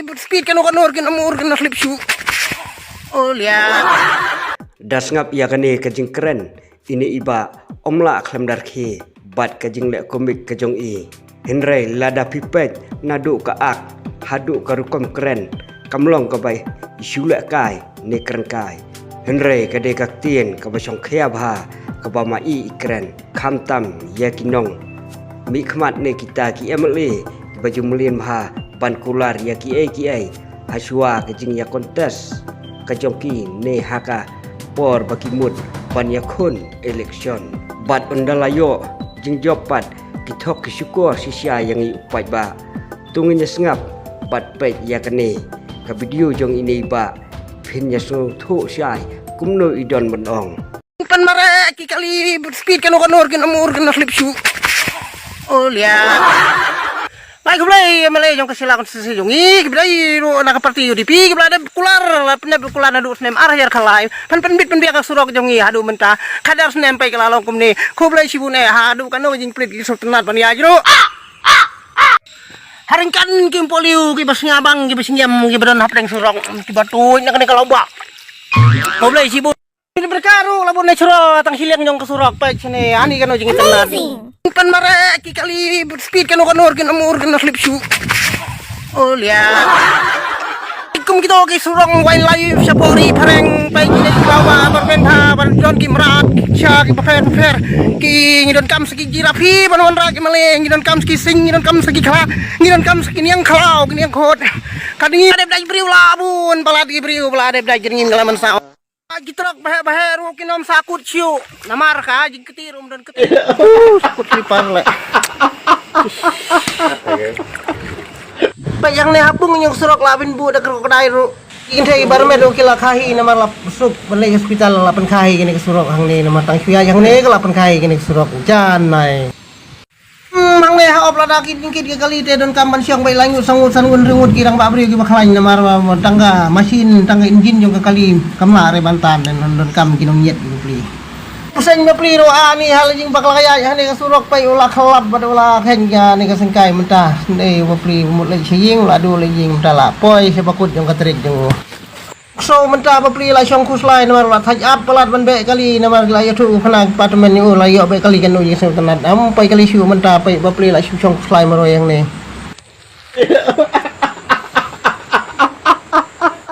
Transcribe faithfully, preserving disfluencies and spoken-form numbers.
But speed kano kano kin amur kin slip shoe. Oh lia. Da sngap ïa kane ka jingkren, ine i bah ym lah khlem da rkhie bad ka jingleh komik ka jong i. Hynrei lada phi peit naduh ka ak haduh ka rukom kren, kam long kaba i shu leh kai ne kren kai. Hynrei ka dei ka ktien kaba shongkhia bha kaba ma i i kren, khamtam ïa ki nongmihkhmat ne kita ki M L A kiba ju mlien bha ban kular ïa kiei kiei ha shuwa ka jingïa contest ka jong ki ne ha ka por ba ki mut ban ïakhun election. Bad ynda la ïoh jingjop pat ki thok ki shukor shisha ïa ngi u paidbah. To ngin ïa sngap bad peit ïa kane ka video jong ine i bah, phin ïa sngewthuh shai kumno i don ban ong. Pan mare ki kali speed kano kano kin amur kin slip shoe. Oh lia. Lai khublei M L A jong ka Shella constituency jong i, ki bdai ruh na ka party U D P, ki bdai dep kular la pynep kular naduh snem ar hajar khalai. Pan pynbit pynbiang ka surok jong i haduh mynta. Khadar snem peit ka la long kumne. Khublei shibun eh haduh kano jingpynbit ki sultanat ban ïa jru. Haringkan ki mpoliew ki ba sngewbang ki ba sngem ki ba don hapdeng surok ki ba tuid na kane ka lawbah. Khublei shibun. Ki berka ruh la bun natural tang shiliang jong ka surok peit shane ani kano jingïa tang. Amazing. Pan mare ki kali speed kano kano kin amur kin slip shoe. Oh lia. Kum kito ki surok wildlife sha pori phareng peit ne ki lawa bar bentha bar jon ki mrad sha ki bapher bapher ki ngi don kam sa ki jirafi ban wanrah ki male ngi don kam sa ki sing ngi don kam sa ki khla ngi don kam sa ki niang khlaw ki niang khot. Ka dei ngi dep dai briew la bun palat ki briew palat dep dai ki ngin la man sa. Ki trok bahe bahe ruh ki nom sakut chiu. Namar ka jing keti rum don keti. Uh, sakut slipar le. Peit ïa ne hapung nyong surok la bin bu da krokodil ruh. Kin thei bar me ruh ki la khahi namar la suk ban lei hospital la pyn khahi kine ki surok hangne namar tang shuya ïa ne ka la pyn khahi kine ki surok. Jan nai. Hmm, hangne ha op lada ki jingkit ki kali te don kam ban shong bai la ngut sangut san ngun ringut ki rang ba briew ki ba khlaiñ namar ba tang ka machine tang ka engine jong ka kali kam la re ban tan den don kam ki nong nyet ki pli. Puseng ba pli ro ani hal jing bak la ya ha ne ka surok pai ula khlap bad ula khen ya ne ka sengkai mynta ne ba pli mut le shiying la du le jing mynta la poi se bakut jong ka trik jong u. So mynta ba pli la shong khuslai namar la thaj ap palat ban beh kali namar la ïathuh u khana department ni u la ïoh beh kali kan u jingsew tnat am pai kali shu mynta pai ba pli la shu shong khuslai maro yang ne.